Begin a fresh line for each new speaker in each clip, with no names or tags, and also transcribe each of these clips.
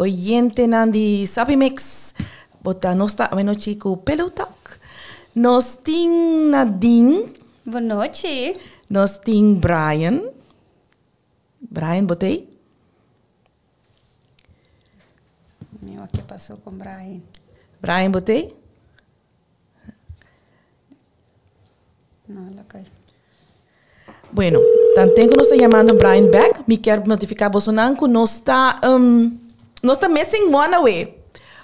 Oyentenan di Sabi Mix. Bo ta nos ta awenochi ku Pillow Talk. Nos tin Nadine.
Bon nochi.
Nos tin Brian. Brian, bo t'ei?
Mi wak ke pasó con Brian.
Brian, bo t'ei?
No, lo kai.
Bueno, tanten ku nos ta yamando Brian back, mi kier notifiká bosonan ku nos ta um, nos ta missing one away.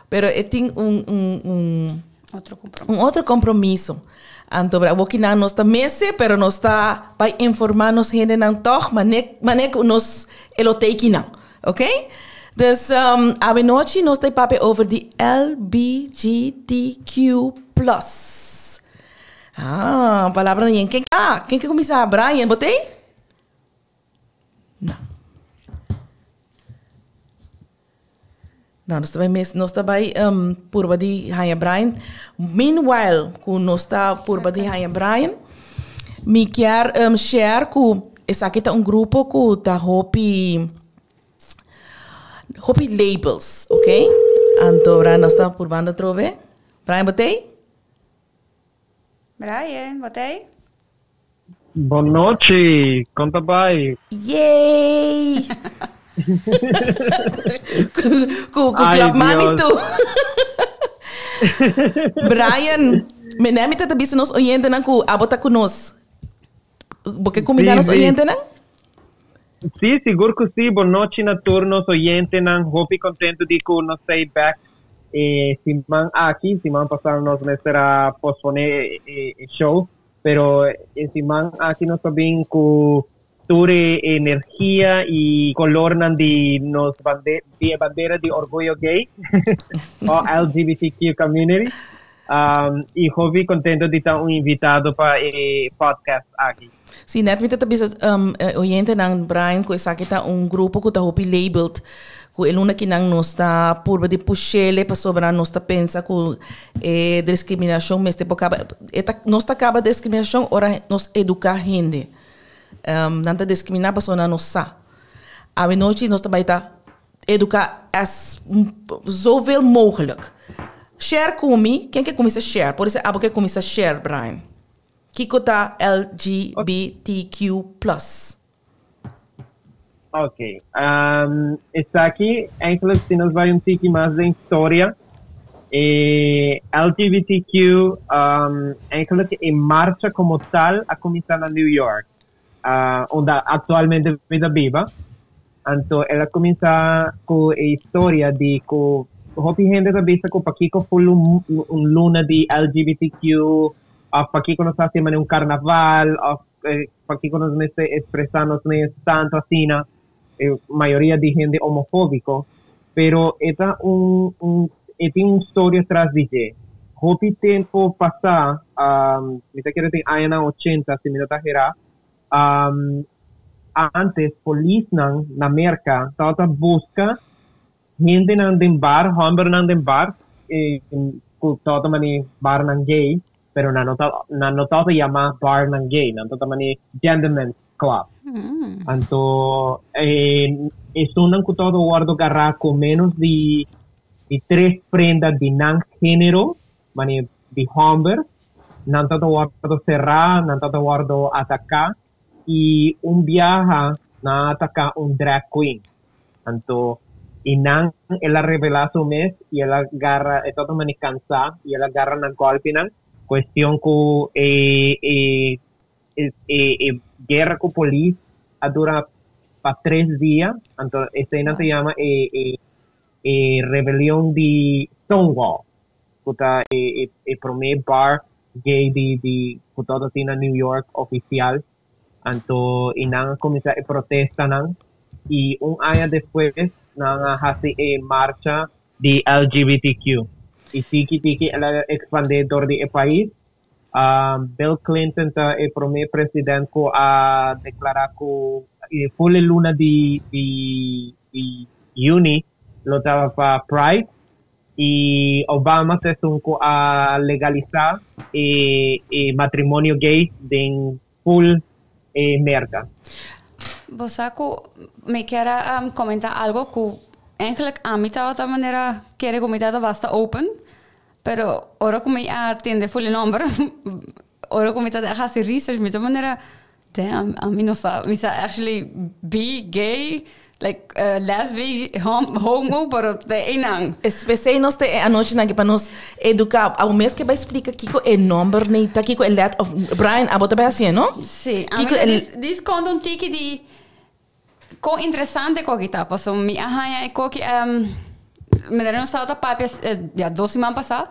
Pero e tin un, un, un,
Otro compromiso.
un otro compromiso. Anto, awokinan nos ta misse, pero nos ta bai informá nos hendenan tòg, mane, mane ku nos e lo tei kinan. Oké? Dus um, awenochi nos ta papia over di LBGTQ plus. Ah, palabra yen. Ken ah, ken ke kuminsá? Brian, bo t'ei? No. No, nos ta bai mes, nos ta bai um, purba di haña Brian. Meanwhile, ku nos ta purba di haña Brian, mi kier um, share ku esaki ta un grupo ku ta hopi hopi labels, ok? Anto, Brian, nos ta purbando atrobe. Brian, bo t'ei?
Brian, bo t'ei?
Bon nochi, kon ta bai?
Yay! Ku ku
Ay,
klap mami
Dios.
tu. Brian, meneer mi ta ta bisa nos oyentenan ku abo ta ku nos. Bo ke kumindá
Sí,
nos
sí.
oyentenan?
Sí, sigur ku sí. Bon nochi na tur nos oyentenan. Hopi kontentu di ku nos ta ei bèk e siman aki. Siman pasá nos mester a posponé e show, pero e siman aki nos ta bin ku tur e energia i kolornan di nos bande di e bandera di orguyo gay o LGBTQ community. I hopi kontentu di ta un invitado pa e podcast aki.
Sí, net mi ta ta bisa e oyentenan, Brian, ku esaki ta un grupo ku ta hopi labeled, ku e luna kinan nos ta purba di push'ele pasobra nos ta pensa ku e discriminacion mester por kaba. E ta, nos ta kaba discriminacion ora nos educa hende. Nan ta discrimina pasobra nan no sa. Awenochi nos ta bai ta educa as zoveel mogelijk. Share ku mi, ken ke kuminsa share? Por esei abo ke kuminsa share, Brian. Kiko ta LGBTQ plus?
Ok, esaki eigenlijk si nos bai un tiki mas den historia, e LGBTQ eigenlijk e marcha como tal a cuminsa na New York, unda actualmente mi ta biba. Anto el a cuminsa cu e historia di cu hopi hende ta bisa cu pakico full un luna di LGBTQ of pakico nos ta haci manera un carnaval of pakico nos mester expresa nos mes tanto asina, e mayoria di hende homofobico, pero e ta un un e tin un storia tras di dje. Hopi tempo pasa, mi ta kere den añanan ochenta si mi no ta hera, antes polisnan na Merca tabata busca hendenan den bar, hombernan den bar, cu tabata mane barnan gay, pero nan no ta nan no tabata yama barnan gay, nan tabata mane gentlemen's club. Anto esunnan cu tabata wordo gara cu menos di di tres prenda di nan genero, mane di homber, nan tabata wordo cera, nan tabata wordo ataca y un biaha nan a ataca un drag queen. Anto y nan el a revela su mes y el a gara e tabata mane cansa y el a gara na golpenan cuestion cu e e e e guera cu polis a dura pa tres dia anto esey nan ta yama e e e rebelion di Stonewall cu ta e e prome bar gay di di cu tabata tin na New York oficial. Anto i nan a kuminsá e protestanan i un aña despues nan a hasi e marcha di LGBTQ. I tiki tiki el a ekspandé dor di e pais. Bill Clinton ta e promé president ku a deklará ku ful e luna di di di yüni lo tabata pa Pride. I Obama ta esun ku a legalisá e e matrimonio gay den full e Merka.
Bo sa ku mi kier a komentá algo ku. Eigenlijk ami tabata manera kere ku mi tabata basta open, pero ora ku mi a tende for e nomber, ora ku mi tabata a hasi research mi ta manera, damn, ami no sa, mi sa actually bi, gay, like lesbi, homo, pero te einan.
P'esei nos ta e anochinan aki pa nos eduká. Abo mes ke bai splika kiko e nomber nei ta, kiko e let of Brian abo ta bai hasié no?
Sí, ami ta dis konta un tiki di Kon interesante koki ta, pasobra mi a haña e koki manera nos tabata papia ya dos siman pasá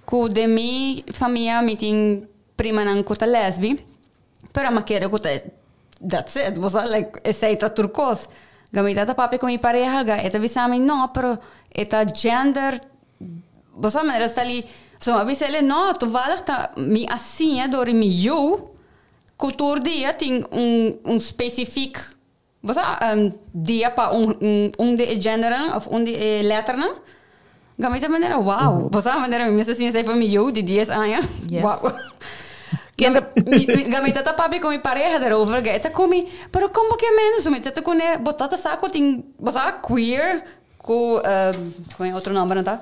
ku den mi famia mi tin primanan ku ta lesbi, pero mi a kere ku ta that's it, bo sa like esei ta tur kos. Ga mi tabata papia ku mi pareha ga e ta bisa mi no pero e ta gender, bo sa manera sali, so mi a bisa el no toevallig ta mi a siña dor di mi yu Ku tur dia tin un un specifiek, bo sa, dia pa un un di e gendernan of un di e letternan. Ga mi ta manera wow, bo sa manera mi mester siña esei pa mi yu di dies aña.
Yes.
Wow.
Ken ta.
Ga mi ta ta papia ku mi pareha daarover, ga e ta ku mi, pero kon bo ke mende? So mi ta ta kuné, bo ta ta sa ku tin, bo sa, queer, ku kon e otro nombernan ta?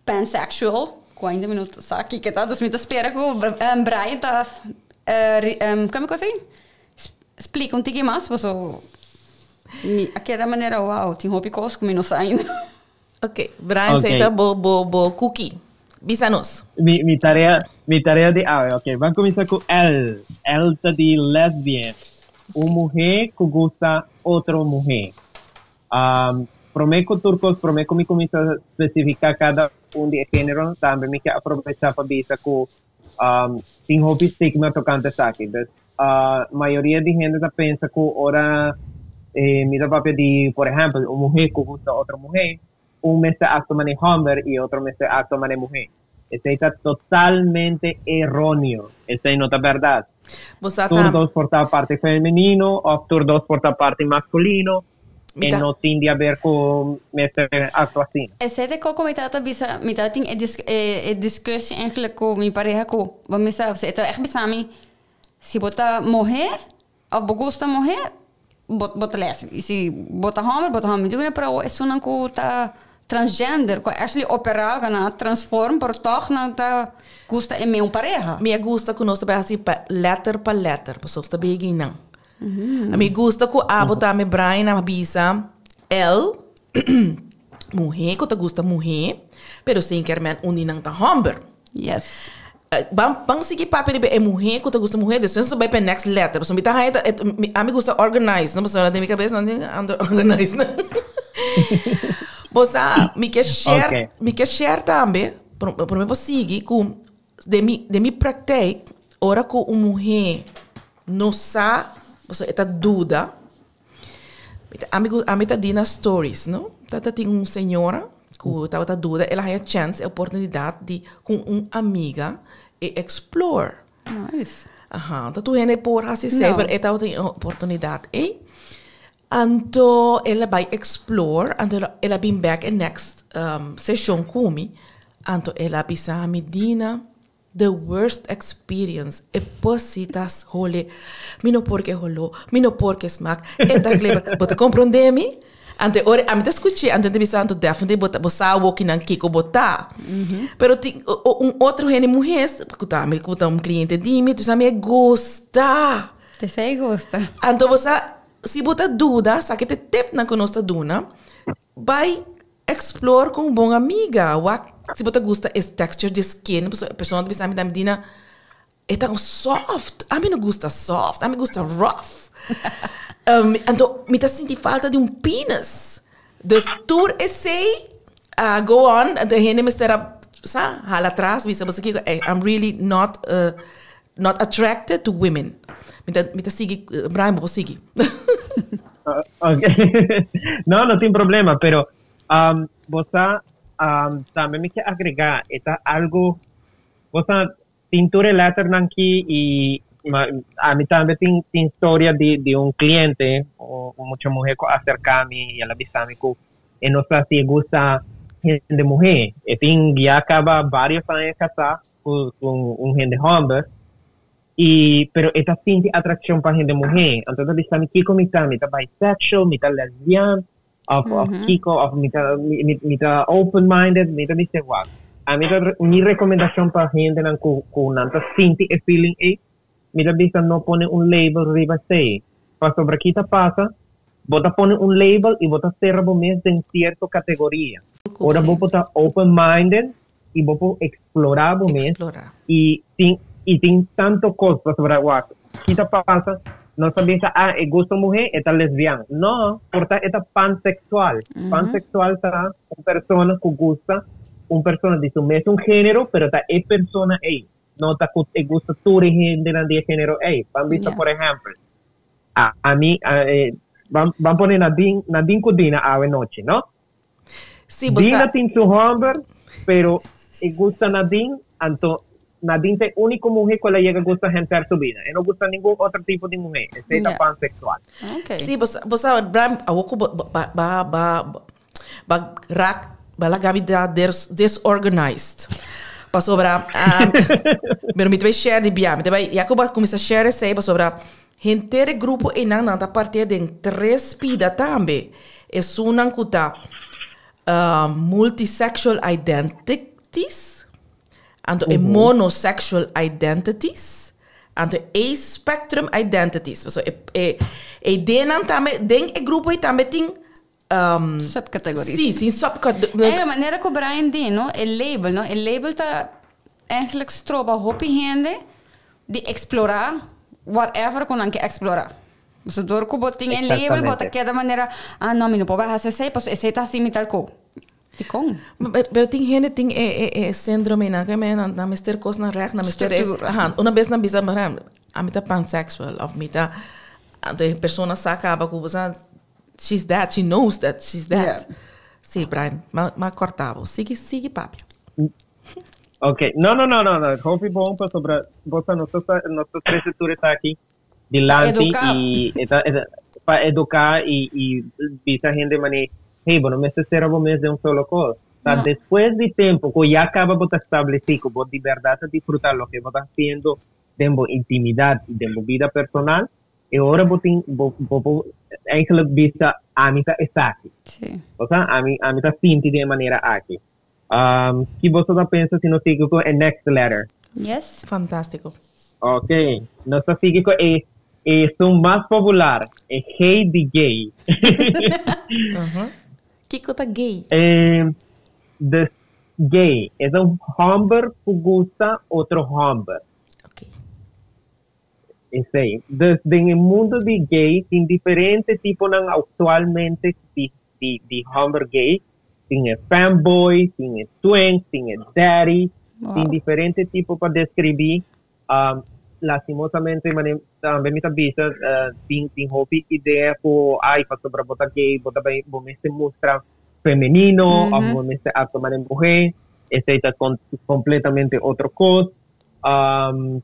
Pansexual, ku ainda mi no sa kiko ta, dus mi ta spera ku Brian ta kome ku asei? Splika un tiki mas paso mi a keda manera wow, tin hopi kos ku mi no sa ainda.
Ok, Brian esei ta bo bo bo cookie. Bisa nos.
Mi mi tarea mi tarea di awe, ok, ban kuminsá ku L. L ta di lesbian, un muhé ku gusta otro muhé. Promé ku tur kos, promé ku mi kuminsá spesifiká kada un di e géneronan, tambe mi ke aprovechá pa bisa ku tin hopi stigma tokante esaki. Dus, mayoria di hende ta pensa ku ora mi ta papia di, por ehèmpel, un muhé ku gusta otro muhé, un mester aktua manera hòmber i e otro mester aktua manera muhé. Esei ta totalmente eróneo. Esei no ta bèrdat.
Bo sa
Tur
ta.
dos por ta parti femenino òf tur dos por ta parti maskulino.
Mi
E
ta.
no tin di haber ku mester aktua asina.
Esei ta koko mi tabata bisa, mi tabatin e dis e discussie eigenlijk ku mi pareha ku bo mester, e ta ègt bisa mi si bo ta muhé Of bo gusta muher, bo bo ta lesbi. Y si bo ta homber, bo ta homber. Mi dico pero esunnan cu ta transgender, cu a actually opera, cu nan a transform, pero toch nan ta gusta e meun pareha.
Mi a gusta cu nos ta bay haci pa letter pa letter, pasobra nos ta bay nan. Mi gusta cu abo tambe Brian a bisa el muher cu ta gusta muher, pero sin kermen un di nan ta homber.
Yes.
Ban ban sigui papia riba e muhé ku ta gusta muhé, despues nos ta bai pa e next letter. Pasobra mi ta haña ta ami gusta organize, no? Pasobra den mi kabes nan tin ando organize. Bo sa, mi ke share,
Okay.
mi ke share tambe, promé bo sigui ku den mi den mi praktijk ora ku un muhé no sa, pasobra e ta duda, Ami ku ami ta dina stories no. Tata tin un señora ku tabata duda el a haña chèns e oportunidat di ku un amiga e explore.
Nice.
Aha, ta tur hende por hasi esei
No.
pero e tabatin e oportunidat ei. Anto el a bai explore, anto el a el a bin bèk e next seshon ku mi, anto el a bisa mi Dina, The worst experience, e pussy ta hole, mi no por ke holo, mi no por ke smak, e ta gleba, bo ta comprende mi? Anto e ora ami ta scuché, anto mi ta bisa anto definitely bo ta, bo sa awor kinan kiko bo ta. Pero tin un otro hende muher ku ta mi, ku ta un cliente di mi, ta bisa mi e gusta.
Esei gusta.
Anto bo sa, si bo ta duda, sa ke ta e tipnan ku nos ta duna, bai Explore cu un bon amiga, wak si bo ta gusta e texture di skin, pasobra e persona ta bisa mi tambe Dina, e ta soft, ami no gusta soft, ami gusta rough. Anto mi ta sinti falta di un penis. Dus tur esey a go on, anto e hende mester a sa hala atras bisa bo sa kiko, ey I'm really not not attracted to women. Mi ta mi ta sigui, Brian bo por sigui.
Ok. No, no tin problema, pero um, bo sa, um, tambe mi ke agrega, e ta algo, bo sa, tin tur e letternan ki i ma, ami tambe tin, tin storia di, di un cliente, un, un mucha muhe ku a acerca mi i el a bisa mi ku e no sa si e gusta hende muhe. E tin ya caba varios aña casá ku, ku un hende homber. I pero e ta sinti atraccion pa hende muhé. Anto ta bisa mi kiko mi ta, mi ta bisexual, mi ta lesbian. Of kiko, of mi ta open-minded, mi ta bisa wak. Ami ta, mi rekomendashon pa hendenan ku nan ta sinti e feeling ei, mi ta bisa no pone un label riba esei. Pasobra kiko ta pasa, bo ta pone un label i bo ta sera bo mes den sierto kategoria. Ora bo ta open-minded i bo por eksplorá bo mes
Eksplorá.
i tin tantu kos pasobra wak. Kiko ta pasa, nos ta bisa, ah, e gusta muhé, e ta lesbiana. No, por ta e ta pansexual. Pansexual ta un persona ku gusta un persona di su mesun género, pero ta e persona ei. No ta ku e gusta tur hende di género ei. Ban bisa, por ehèmpel, ami, ban pone Nadine, Nadine ku Dina anochi, no?
Si, bo
Dina tin su hòmber, pero e gusta Nadine, anto Nadine ta e úniko muhé ku el a yega gusta henter su bida. E no gusta ningun otro tipo di muhé. Esei ta pansexual.
Si, bo sa, Brian, awor ba ba ba ba rak ba laga mi da disorganized. Pasobra, pero mi ta bai share di bia, mi ta bai, ya ku bo a kuminsá share esei, pasobra henter e grupo einan nan ta partia den tres pida tambe. Esunnan ku ta multisexual identities, anto e monosexual identities, anto e spectrum identities. So, e ideanan tambe, den e grupo ei tambe tin
Subcategories.
Si, tin subcategories.
E manera ku Brian di, no? E label, no? E label ta eigenlijk stroba hopi hende di eksplorá whatever ku nan ke eksplorá. So, door ku bo tin e label, bo ta keda manera, ah, no, mi no por hasi esei, paso esei ta asina mi tal ko. Dikon?
Pero tin hende tin e síndrome nan ke men nan mester kos nan recht, nan mester
Struktura.
Aha, una bes nan bisa, "Maar, ami ta pansexual," of mi ta, anto e persona sa kaba ku bo sa, she's that, she knows that she's that. Si, Brian, m'a kòrta bo. Sigui, sigui papia.
Ok, no. Hopi bon pasobra bo sa nos ta trese tur esaki dilanti
Eduká.
i e ta pa eduká i bisa hende mane, hey, bo no mester sera bo mes den un solo kos. Ta
No.
despues di tempu ku ya kaba bo ta establesí ku bo di berdat ta disfrutá loke bo ta hasiendo den bo intimidat i den bo bida personal, e ora bo tin bo eigenlijk bisa ami ta esaki. Osea, ami ta sinti di e manera aki. Ki boso ta pensa si nos sigui ku e next letter?
Yes.
Fantástiko.
Ok, nos ta sigui ku esun mas popular, e G di gay.
Kiko ta gay?
Dus gay e un hòmber ku gusta otro hòmber. Esei. Dus den mundu di gay tin diferente tiponan aktualmente di hòmber gay. Tin e fanboy, tin e twink, tin e daddy, tin diferente tipo pa deskribí. Lastimosamente, mane, tambe mi ta bisa, tin hopi idea ku ai, pasobra bo ta gay, bo ta bai, bo mester mustra femenino, òf bo mester aktua manera muhé. Esei ta kompletamente otro kos.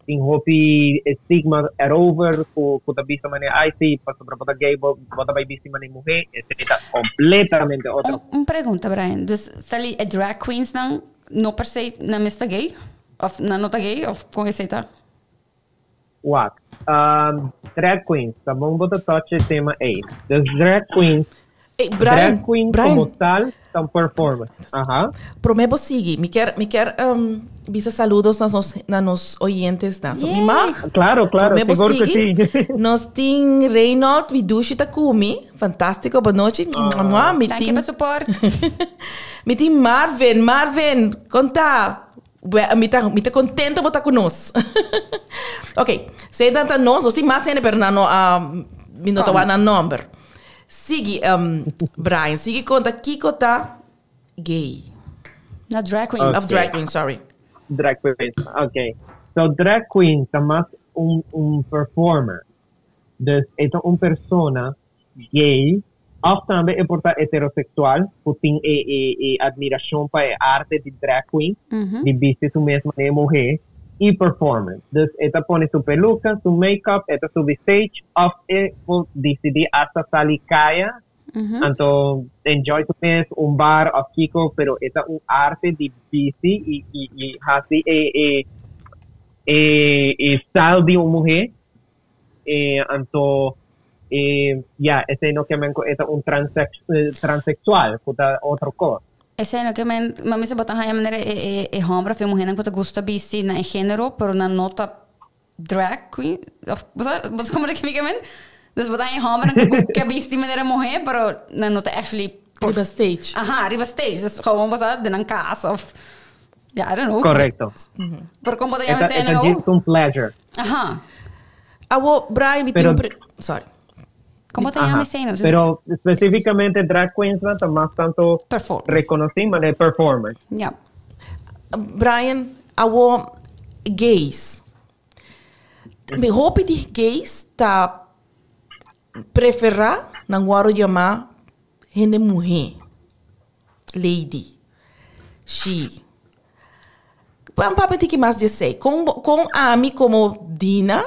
Tin hopi stigma erover ku ta bisa mane ai si, pasobra bo ta gay, bo ta bai bisti manera muhé. Esei ta kompletamente otro.
Un pregunta, Brian. Dus, sali e drag queens nan no per se nan mes ta gay? Of nan no ta gay? Of kon esei ta?
Wak. Drag queens, ta bon bo ta touch e tema ei. Dus drag queens,
Hey, Brian,
drag queen
Brian,
komo tal, ta un performer. Aha.
Promé bo sigui, mi kier bisa saludos na nos oyentes na. So, mi mag?
Claro,
Promé bo
sigur ku
sigui.
si.
Nos tin Reynold, mi dushi ta ku mi. Fantástiko, bon nochi. Mua, mi
Thank you
tin,
pa support.
Mi tin Marvin, Marvin, konta. Mi ta kontentu bo ta ku nos. Ok, esei ta nos tin mas hende, pero nan no, mi no ta
Kom.
wak nan nòmber. Sigui, Brian, sigui konta kiko ta gay.
Na drag queens.
Of drag queen, sorry.
Drag queen, ok. So drag queen ta mas un performer. Dus e ta un persona gay òf tambe e por ta heteroseksual ku tin e admirashon pa e arte di drag queen, di bisti su mes manera muhé i performance. Dus e ta pone su peluka, su make-up, e ta subi stage òf e por disidí hasta sali kaya, anto enjoy su mes, un bar òf kiko, pero e ta un arte di bisti i hasi e style di un muhé. Anto Ya, esei no ke men ku e ta un transexual, ku ta otro kos.
Esei no ke men, ma mi sa bo ta haña manera e e e hòmber òf e muhénan ku ta gusta bisti na e género, pero nan no ta drag queen, òf bo sa bo sa komo mi ke men? Dus bo ta haña e hòmbernan ku ke bisti manera muhé, pero nan no ta actually
Riba stage.
Aha, riba stage. Dus gewoon bo sa den nan kas òf, ya, I don't know.
Korekto.
Pero kon bo ta yama
E ta
esei nan
djis un pleasure.
Aha.
Awo, Brian, mi tin
Pero
un pre... Sorry.
Kon bo ta
Aha.
yama esei nan?
Pero specificamente drag queens nan ta mas tanto
Perform.
reconoci manera performers.
Ja.
Brian, awo gays. Mi hopi di gays ta prefera nan wòrdu yamá hende muhé, lady, she. Ban papia tiki mas di esei. Kon bo, kon ami komo Dina,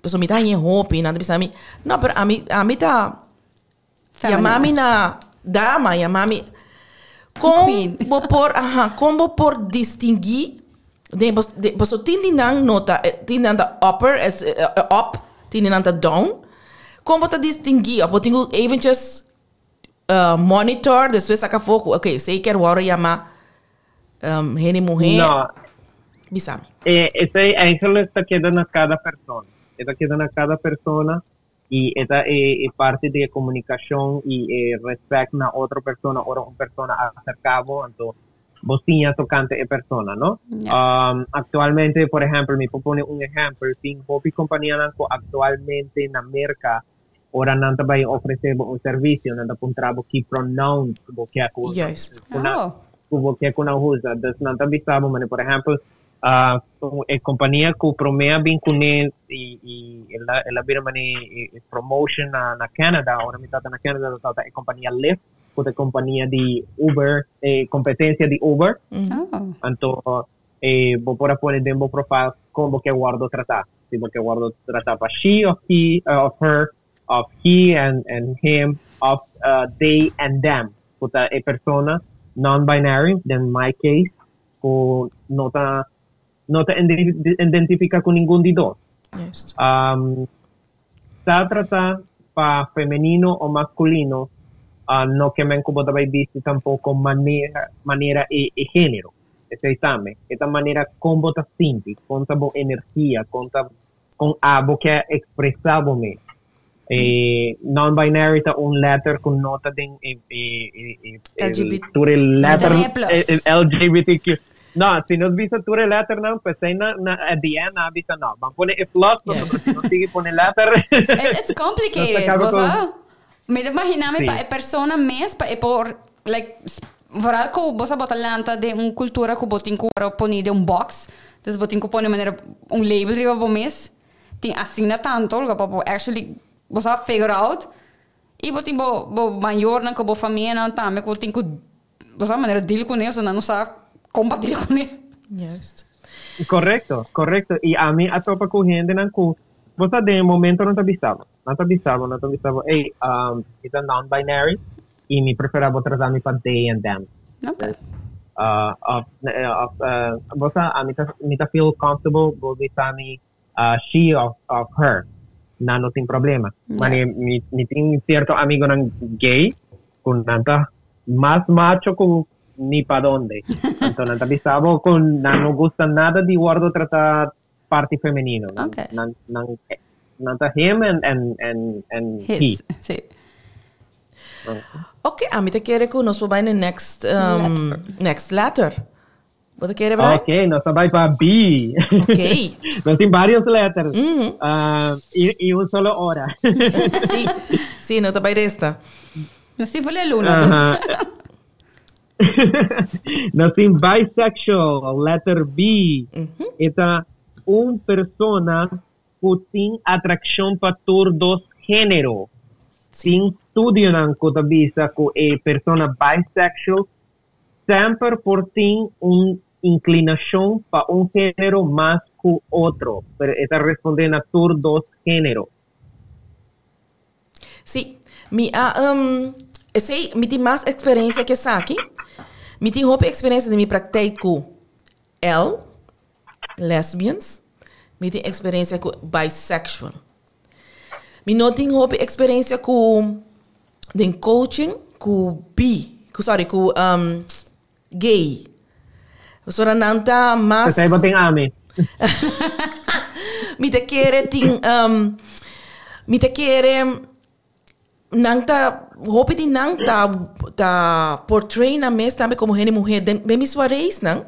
pasobra mi ta haña e hopi, nan ta bisa mi, no, pero ami, ami ta yama mi na dama, yama mi. Kon bo por, aha, kon bo por distinguí den bo, den, pasobra tin di nan no ta, tin di nan ta upper, up, tin di nan ta down. Kon bo ta distinguí? Òf bo tin ku eventjes monitor, despues saka afó ku, ok, esei kier wòrdu yama hende muhé.
No.
Bisa mi.
Esei eigenlijk ta keda na kada persona. E ta keda na kada persona i e ta e parti di e komunikashon i e respèt na otro persona ora un persona a aserká bo, anto bo siña tokante e persona, no? Aktualmente, por ehèmpel, mi por pone un ehèmpel, tin hopi kompanianan ku aktualmente na Merka Ora nan ta bai ofresé bo un servisio, nan ta puntra bo ki pronouns bo ke ku ku nan ku bo ke ku nan usa. Dus nan ta bisa bo manera, por ehèmpel, e kompania ku promé a bin kuné i i el a el a bira manera e promotion na na Canada, ora mi tabata na Canada tabata e kompania Lyft ku ta e kompania di Uber, e kompetensia di Uber. Anto bo por a pone den bo profile kon bo ke wòrdu tratá. Si bo ke wòrdu tratá pa she òf he òf her òf he and and him òf they and them ku ta e persona non-binary den my case ku no ta no ta identifiká ku ningun di dos. Ta tratá pa femenino o maskulino no ke men ku bo ta bai bisti tampoko manera manera e e género. Esei tambe. E ta manera kon bo ta sinti, kon ta bo energia, kon ta kon abo ke ekspresá bo mes. E non-binary ta un letter ku no ta den e e e e tur e letter LGBTQ. No, si nos bisa tur e letternan, p'esei na na at the end nan a bisa no, ban pone e plus pasobra si nos sigui pone letter
It's complicated, bo sa? Mi ta imagina mi pa e persona mes pa e por like vooral ku bo sa bo ta lanta den un kultura ku bo tin ku wòrdu poni den un box, dus bo tin ku pone manera un label riba bo mes, tin asina tanto loke pa bo actually bo sa figure out i bo tin bo bo mayornan ku bo famianan tambe ku tin ku Bo sa manera deal kuné, so nan no sa kon pa deal kuné.
Juist.
Correcto, correcto. Y ami a topa cu hendenan cu, bo sa den e momento nan ta bisa bo, nan ta bisa bo, nan ta bisa bo, ey, mi ta non-binary y mi prefera bo trata mi pa they and them.
Ok.
Of, of, bo sa, ami ta, mi ta feel comfortable bo bisa mi she of, of her. Nan no tin problema. Mane mi, mi tin cierto amigonan gay cu nan ta mas macho cu ni pa donde. Anto nan ta bisa bo cu nan no gusta nada di wordo trata parti femenino. Nan, nan, nan, nan ta him and, and, and, and he.
His, si.
Ok, ami ta kere cu nos por bai na next, um, next letter. Bo ta kere, Brian?
Ok, nos ta bai pa B.
Ok.
Nos tin varios letters. Y, y un solo ora.
Sí, sí, no ta bai resta.
Nos tin for luna, dus.
Nos tin bisexual, letter B. E ta un persona ku tin atrakshon pa tur dos género. Tin studionan ku ta bisa ku e persona bisexual Semper por tin un inclinacion pa un genero mas cu otro, pero e ta responde na tur dos genero.
Sí, mi a esey mi tin mas experiencia cu esaki. Mi tin hopi experiencia den mi praktijk cu L, lesbians, mi tin experiencia cu bisexual. Mi no tin hopi experiencia cu den coaching cu bi, cu sorry, cu um, gay. Pasobra nan ta mas...
Pesey bo tin ami.
Mi ta kere tin um, mi ta kere nan ta hopi di nan ta ta portray nan mes tambe como hende muher den den mi soireesnan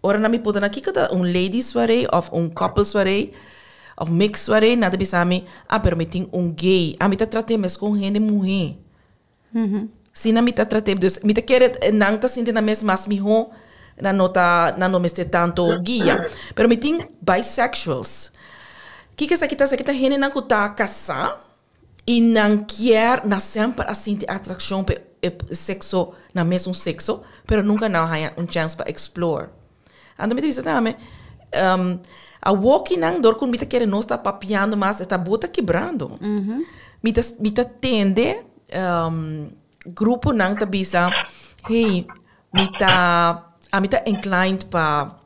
ora nan mi puntra nan kiko ta un lady soiree of un couple soiree of mixed soiree nan ta bisa mi ah pero mi tin un gay ami ta trate mes con hende muher Si nan mi ta trat'é, dus mi ta kere nan ta sinti nan mes mas mihó, nan no ta, nan no mester tanto guia. Pero mi tin bisexuals. Kiko esaki ta? Esaki ta hendenan ku ta kasá i nan kier, nan semper a sinti atrakshon pa e sekso, nan mesun sekso, pero nunka nan a haña un chèns pa explore. Anto mi ta bisa tambe, awokinan dor ku mi ta kere nos ta papiando mas e tabú ta kibrando. Mi ta mi ta tende gruponan ta bisa, hey, mi ta ami ta inclined pa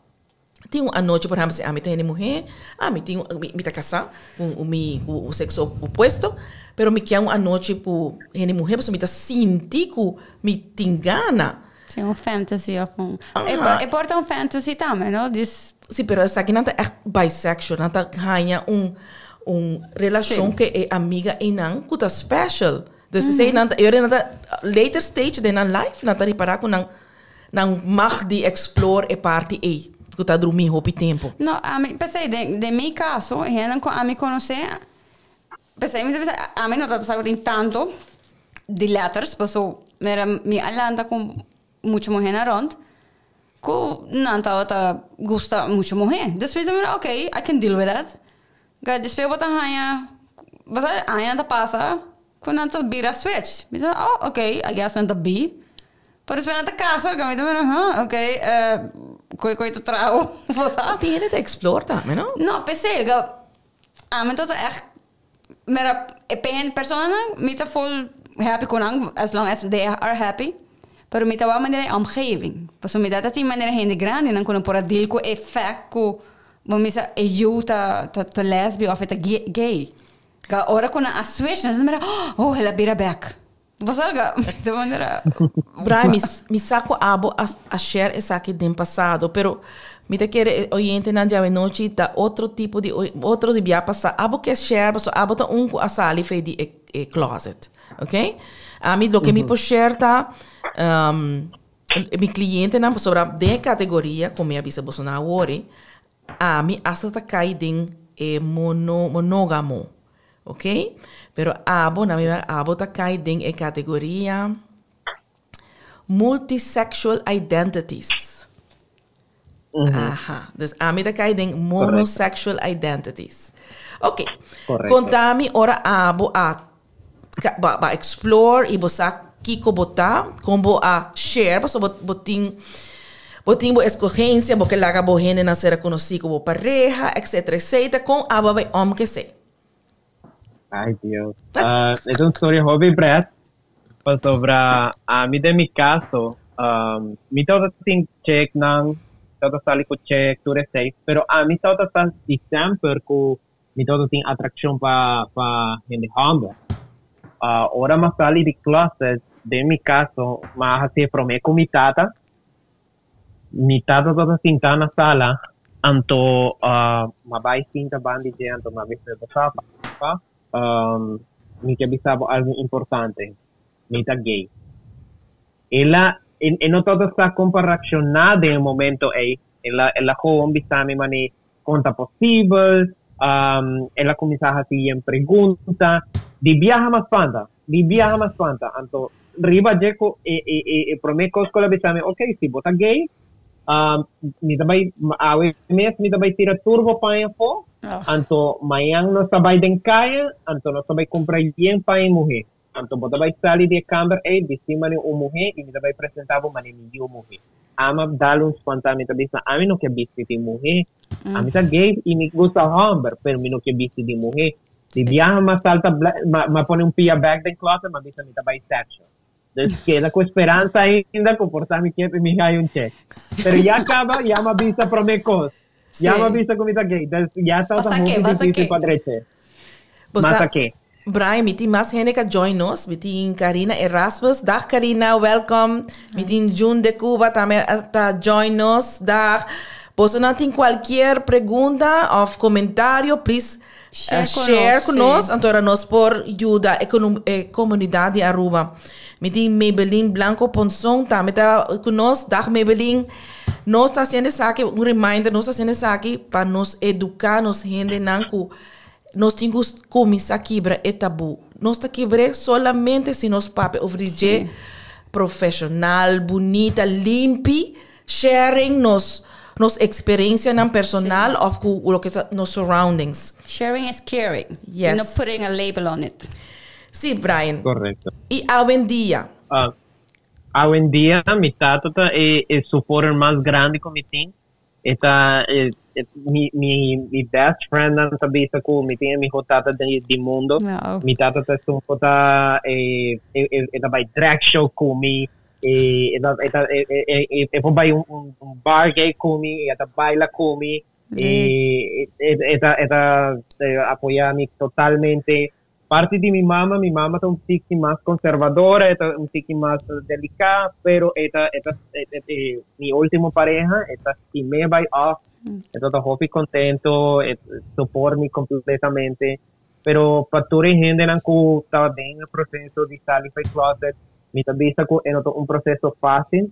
tin un anochi por ehempel si ami ta hende muhé, ami tin mi ta kasá ku mi ku sexo opuesto, pero mi kier un anochi ku hende muhé pasobra mi ta sinti ku mi tin gana.
Sí, un fantasy of un... E, e por ta un fantasy tambe, no? Dus...
Sí, pero esaki nan ta echt bisexual. Nan ta haña un, un relacion sí. ke e amiga einan ku ta special. Dus mm -hmm. nan ta, nan ta later stage den nan life, nan ta ripará ku nan, nan mag di explore e parti ei, ku ta drumi hopi tempo.
No, ami, p'esei, den, den mi caso, hendenan ku ami konosé, p'esei mi ta bisa, ami no ta sa ku tin tanto, di letters paso mira mi a lanta ku mucha muhé na rond ku nan tabata gusta mucha muhé despues mi mira okay I can deal with that despues bo ta haña bo sa añanan ta pasa ku nan ta bira switch mi ta oh okay I guess nan ta bi pero despues nan ta kasa mi ta mira huh okay koe koe ta trao bo sa.
Tin hende ta explore tambe no?
No p'esei ami ta echt Mira, e pen personanan mi ta full happy cu nan as long as they are happy. Pero mi ta wou manera e omgeving. Pasobra mi ta tin manera hende grandinan cu nan por a deal cu e fact cu bo misa e yu ta ta lesbi of e ta gay. Ora cu nan a switch nan ta mira, oh el a bira bek. Bo salga de manera.
Brian, mi, mi sa ku abo a, a share esaki den pasado, pero mi ta kere e oyentenan djawe nochi ta otro tipo di otro di bia pasá. Abo ke share pasobra abo ta un ku a sali fei di e, e closet, ok? Ami loke mi por share ta, mi klientenan pasobra den e kategoria ku mi a bisa boso nan awor, Ami hasta ta kai den e mono monogamo ok pero abo na mi abo ta kai den e kategoria multisexual identities aha dus ami ta kai den monosexual identities ok konta mi ora abo a ba explore y bo sa kico bo ta, con bo a share, pasobra bo tin bo tin bo escogencia, bo ke laga bo hendenan sera conoci cu bo pareha, etcetera, etcetera, con abo a bay om ke esey?
Ay Dios. Uh, es un storia hopi pret, pasobra ami den mi caso, um, mi tabata tin checknan, tabata sali cu check, tur esey, pero ami tabata sa di semper cu Mi tabata tin atrakshon pa pa hende hòmber. Ora m'a sali di closet, den mi kaso, m'a hasié promé ku mi tata. Mi tata tabata sintá na sala, anto m'a bai sinta banda di dje, anto m'a bisa, Bo sa, papa, mi ke bisa bo algu importante, mi ta gay. El a, e no tabata sa kon pa reakshoná den e momento ei. El a, el a gewoon bisa mi manera Kon ta posibel? El a kuminsá hasi yen pregunta. Di biaha mas spanta, di biaha mas spanta. Anto riba dje ku e e e e promé kos ku el a bisa mi, ok, si bo ta gay, mi ta bai awe mes mi ta bai tira tur bo paña afó, anto mañan nos ta bai den kaya, anto nos ta bai kumpra yen paña muhé. Anto bo ta bai sali di e kamber ei bisti manera un muhé i mi ta bai presentá bo manera mi yu muhé. Ama dal un spantá, mi ta bisa, Ami no ke bisti di muhé. Ami ta gay i mi gusta hòmber, pero mi no ke bisti di muhé. Di biaha m'a salta m'a pone un pia bèk den klòset, m'a bisa mi ta bai sèksho. Dus keda ku speransa ainda ku por ta mi ke mi haña un chèk. Pero ya kaba, ya m'a bisa promé kos. Ya m'a bisa ku mi ta gay. Dus ya tabata hopi difísil pa drech'é. Mas a ke.
Brian, mi tin mas hende ku a join nos. Mi tin Karina Erasmus. Dag Karina, welcome. Mi tin June de Cuba tambe ta join nos. Dag. Boso nan tin cualkier pregunta of comentario, please
Share ku
share
nos,
ku nos.
Si.
Anto nos por yuda e comunidad di Aruba. Mi tin Maybelline Blanco Ponzon tambe ta ku nos. Dag Maybelline. Nos ta haciendo esaki, un reminder, nos ta haciendo esaki pa nos educa nos hendenan ku nos tin ku cuminsa kibra e tabu. Nos ta kibr'é solamente si nos papia over di dje profesional, bunita, limpi, sharing nos experiencianan personal of ku loke ta nos surroundings.
Sharing is caring.
Yes.
No putting a label on it.
Si, Brian.
Correcto.
Y awendia?
Awendia, mi tata ta e supporter mas grandi ku mi tin. E ta mi best friend nan ta bisa ku mi tin e mihó tata di mundo. Mi tata ta esun ku ta e ta bai drag show ku mi, e por bai un bar gay ku mi, e ta baila ku mi, e ta apoya mi totalmente. Parti di mi mama ta un tiki mas conservadora, e ta un tiki mas delicada, pero e ta mi ultimo pareha, e ta stim'é bai off, e ta hopi contento, e support mi completamente. Pero pa tur hendenan ku ta den e proceso di sali for di closet, mi ta bisa ku no ta un proceso facil,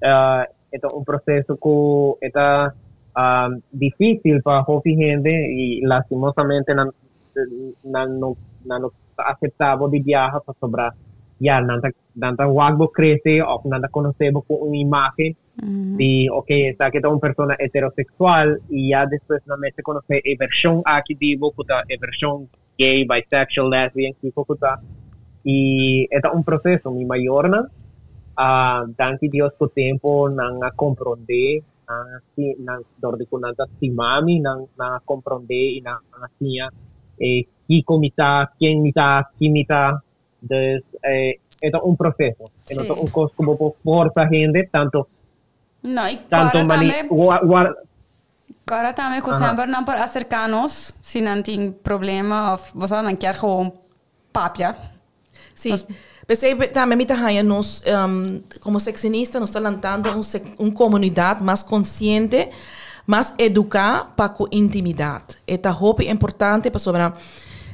e ta un proceso ku ta dificil pa hopi hende y lastimosamente nan no acepta bo di biaha pasobra ya nan ta wak bo crece of nan ta conoce bo ku un imagen di ok, esaki ta un persona heterosexual y ya despues nan mester conoce e version aki di bo ku ta e version gay, bisexual, lesbian, kiko ku ta, y e ta un proceso. Mi mayornan, danki Dios, ku tempo nan a comprende, nan si nan dor di ku nan ta stima mi, nan a comprende y nan a siña kiko mi ta, ken mi ta, ki mi ta. Dus e ta un proceso. E no ta un cos ku bo por forsa hende tanto
No, y
tanto
agora
mani
tambe,
wa,
agora tambe ku semper nan por acerca nos si nan tin problema of bo nan kier gewoon papia.
Si. Pesey tambe mi ta haya nos como sexinista nos ta lantando un comunidad mas consciente, mas educa pa ku intimidad. E ta hopi importante pasobra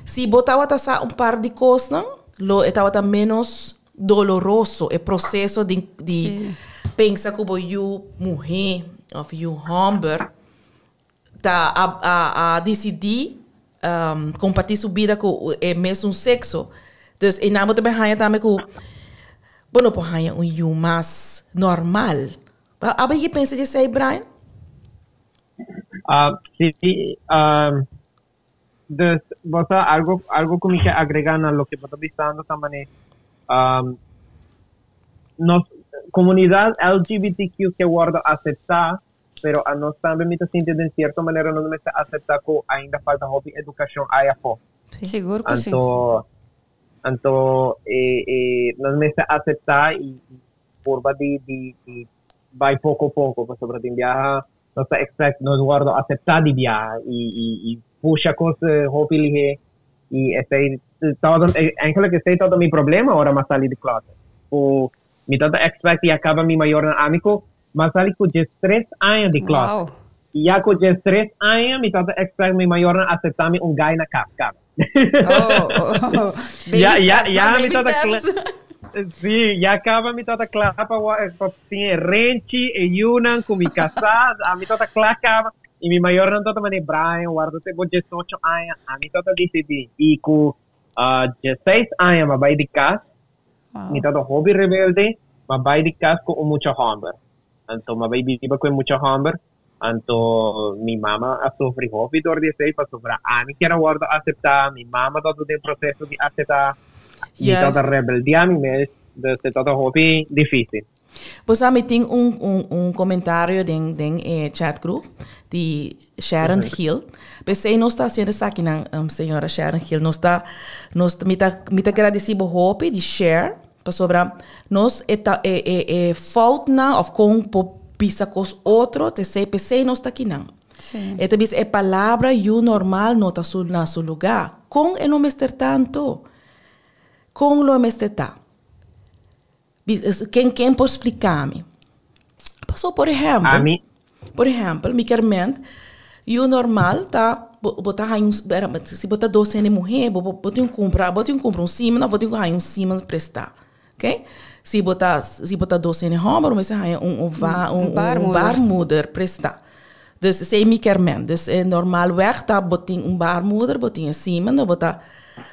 si bo tawata sa un par di cosnan, lo e tawata menos doloroso e proceso di pensa ku bo yu muhe of yu homber ta a decidi comparti su bida ku e mesmo sexo. Dus e nan bo tambe haya tambe ku bo no por haya un yu mas normal. Abo ke pensa di esey, Brian?
Si, dus, bo algo ku mi kier agrega na loke bo ta bisando tambe, nos comunidad LGBTQ kier wordo acepta, pero anos tambe mi ta sinti di cierto manera nos mester acepta ku ainda falta hopi educacion ey afo.
Sigur ku si.
Anto nos mester acepta y purba di bai poco poco, pasobra tin biaha nos ta expect nos wordo acepta di biaha y pusha cos hopi lihe y esey todo, eigenlijk esey ta mi problema ora m'a sali di closet. O mi tata expect y a caba mi mayornan ami ku m'a sali ku 13 aña di closet. Y ya ku 13 aña mi tata expect mi mayornan acepta mi un guy na cas caba.
Oh. Baby
Ya,
steps,
ya,
no?
mi
Baby
tata
steps.
Si, ya caba mi tata kla pa tin renchi e yunan ku mi casa, ami tata kla caba y mi mayornan tata mane, "Brian, warda te bo 18 aña." Ami tata decidi y ku 16 aña m'a bai di cas. Mi tata hopi rebelde, m'a bai di cas ku un mucha homber. Anto m'a bai biba ku mucha homber. Anto mi mama a sufri hopi dor di esey pasobra ami kier a wordo acepta, mi mama tata den proceso di acepta, mi tata rebeldia mi mes, dus e tata hopi dificil.
Pues ami tin un comentario den chat group di Sharon Hill. Pesey nos ta haciendo esaki nan, señora Sharon Hill. Nos ta, nos, mi ta agradeci bo hopi di share pasobra nos e ta e fout nan of con po bisa cos otro te sei pesey nos ta aki nan. Si. E ta bisa e palabra yu normal no ta su na su lugá. Kon e no mester ta anto? Kon lo e mester ta? Ken ken por splika mi? Paso por ehèmpel,
Ami.
por ehèmpel, mi kier ment, yu normal ta bo bo ta haña un si bo ta dos hende muhé bo bo tin kumpra bo tin kumpra un siman òf bo tin ku haña un siman prestá. Ok, si bo ta si bo ta dos hende hòmber bo mester haña un un va un un baarmoeder prestá. Dus esei mi kier men. Dus e normalweg ta bo tin un baarmoeder, bo tin e semen, bo ta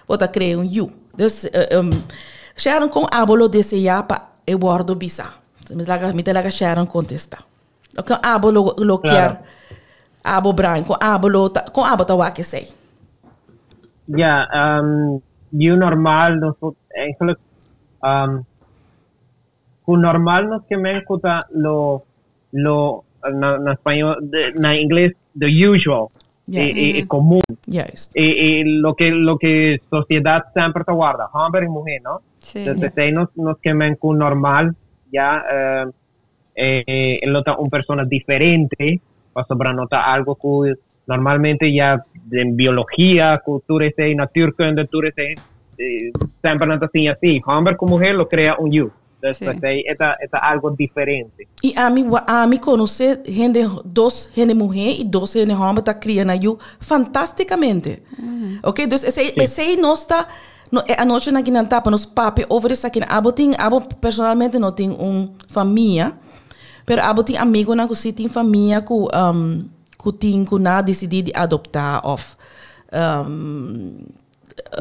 bo ta krea un yu. Dus Sharon kon abo lo deseá pa e wòrdu bisá? Mi ta laga mi ta laga Sharon kontestá. Kon abo lo lo kier abo Brian kon abo lo ta kon abo ta wak esei?
Ja, yu normal nos eigenlijk ku normal nos ke men ku ta lo lo na na spañol na ingles the usual e e e komun
Juist.
e e loke loke sosiedat semper ta warda hòmber i muhé no
Sí.
dus esei nos nos ke men ku normal ya e lo ta un persona diferente pasobra no ta algo ku normalmente ya den biologia ku tur esei natuurkunde tur esei semper nan ta siña si hòmber ku muhé lo krea un yu dus
Sí.
esei e ta e ta algo diferente.
I ami ami konosé hende dos hende muhé i dos hende hòmber ta kria nan yu fantástikamente. Oké dus esei
Sí.
esei nos ta no e anochinan ki nan ta pa nos papia over esaki abo tin abo personalmente no tin un famia pero abo tin amigonan ku si tin famia ku Ku tin ku nan a disidí di adoptá òf.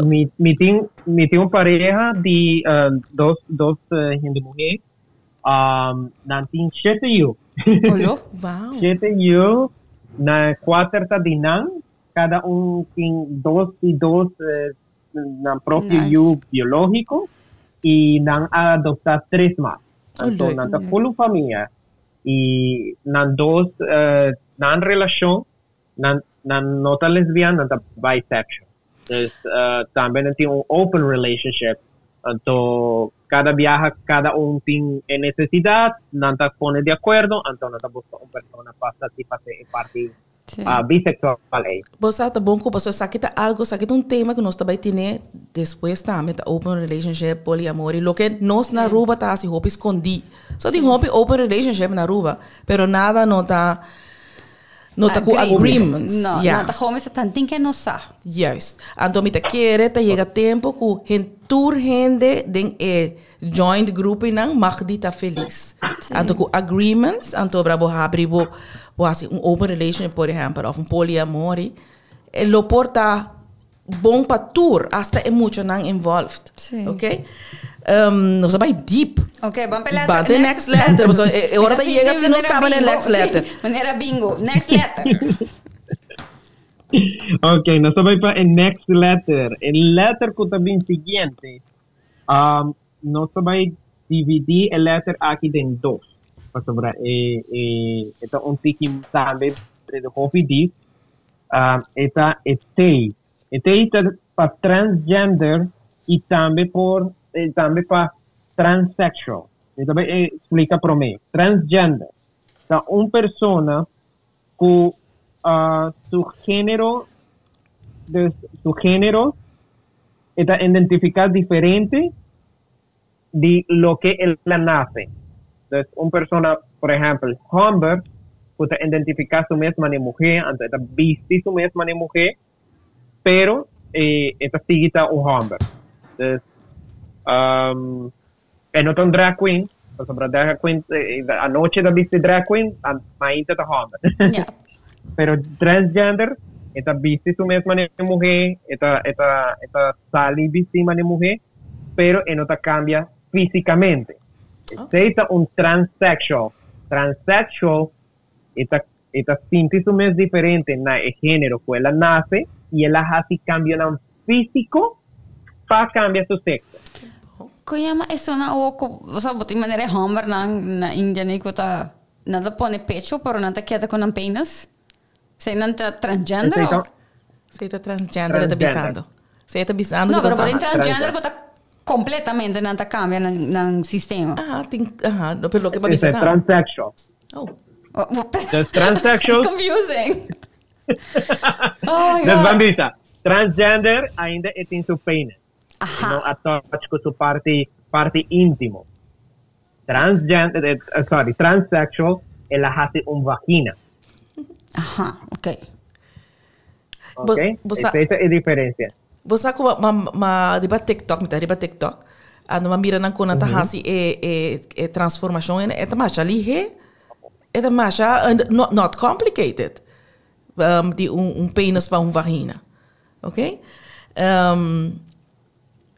Mi mi tin mi tin un pareha di dos dos hende muhé nan tin shete yu.
Olo.
Wow.
Shete yu na kuater ta di nan kada un tin dos i dos nan propio
Nice.
yu biológiko i nan a adoptá tres mas.
Oh,
Anto
leuk.
nan ta ful un famia. Y nan dos nan relacion nan nan no ta lesbian nan ta bisexual dus tambe nan tin un open relationship anto cada biaha cada un tin e necesidad nan ta pone di acuerdo anto nan ta busca un persona pa satisface e parti bisexual ei.
Bo sa ta bon ku pasobra esaki ta algo, esaki ta un tema ku nos ta bai tene despues tambe, ta open relationship, poliamor i loke nos na Aruba ta hasi hopi skondí. So tin hopi open relationship na Aruba, pero nada no ta no ta ku agreements.
No,
Ya.
no ta gewoon mester tantin ke nos sa.
Juist. Anto mi ta kere ta yega tempo ku hen tur hende den e joint groepingnan mag di ta felis. Anto ku agreements, anto ora bo habri bo bo hasi un open relationship por ehempel of un polyamory, e lo por ta bon pa tur, hasta e muchanan involved.
Sí.
Ok? Nos a bai deep.
Ok, ban pa e letter.
Ban te next letter. Pasobra e ora ta yega si nos kaba na e next letter.
Sí, manera bingo. Next letter.
Ok, nos a bai pa e next letter. E letter ku ta bin siguiente Um, nos ta bai dividí e letter aki den dos, pasobra e, e, e ta un tiki tambe de hopi diep. Um, e ta e T. E T ta pa transgender i tambe por, e tambe pa transsexual. Mi ta bai explica promé. Transgender ta un persona ku uh, su género, dus su género E ta identifiká diferente di loke el a nase. Dus un persona, por ehèmpel, hòmber ku ta identifiká su mes manera muhé, anto e ta bisti su mes manera muhé, pero e ta sigui ta un hòmber. Dus e no ta un drag queen, pasobra drag queen anochi e ta bisti drag queen, mainta ta hòmber. Pero transgender e ta bisti su mes manera muhé, e ta e ta e ta sali bisti manera muhé, pero e no ta cambia físicamente. Esei ta un transsexual. Transsexual e ta e ta sinti su mes diferente na e género ku el a nase i el a hasi cambionan físico pa cambia su sexo.
Kon yama esun awo ku, osea bo tin manera e hòmbernan na India ni ku ta Nan ta pone pecho pero nan ta keda ku nan penis? Esei nan ta transgender
Esei ta
of?
Esei ta transgender e ta
Transgender.
bisando. Esei e ta bisando
No,
ku
pero
ta
bo tin
Transgender.
transgender ku ta completamente nan ta cambia nan nan sistema.
Aha, tin aha, no, pero loke bo a bisa
Esei
ta.
transsexual.
Oh.
Dus transsexuals
It's confusing. Oh my
Dus
God.
ban bisa, transgender ainda e tin su penis.
Aha.
No a touch ku su parti parti íntimo. Transgender, sorry, transsexual, el a hasi un vagina.
Aha, ok.
Ok? Esei ta e diferencia.
Bo sa ku ma ma riba TikTok, mi ta riba TikTok, anto mi a mira nan kon nan ta hasi e e e transformashon e ta masha lihé, e ta masha not not complicated di un un penis pa un vagina, ok.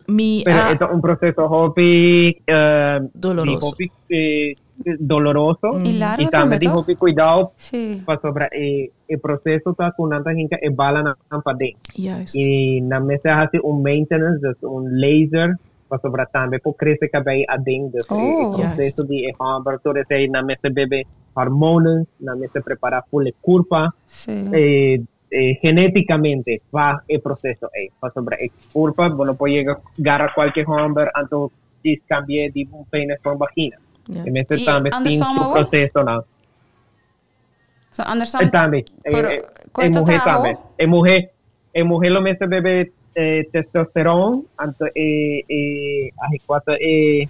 Mi
Pero
a
e ta un proceso hopi
Doloroso.
di hopi doloroso
Y largo
y tambe
tambe,
di
toch?
hopi cuidao
Sí.
pasobra e e proceso ta cu nan ta hinca e balanan paden.
Juist.
Y nan mester haci un maintenance, dus un laser, pasobra tambe por crece cabey aden. Dus e
Oh.
proceso di e homber tur esey nan mester bebe hormonen, nan mester prepara full e curpa.
Sí.
E genéticamente pa e proceso ei. Pasobra e curpa bo no por yega gara cualke homber anto djis cambi'é di un penis pa un vagina. E mester
Y
tambe tin
andersom
su
awo?
procesonan.
So andersom,
E tambe, e
pero
e
cu ta
muhe
traha
tambe.
awo?
E muhe e muhe lo mester bebe testosteron anto e e ahi cua ta e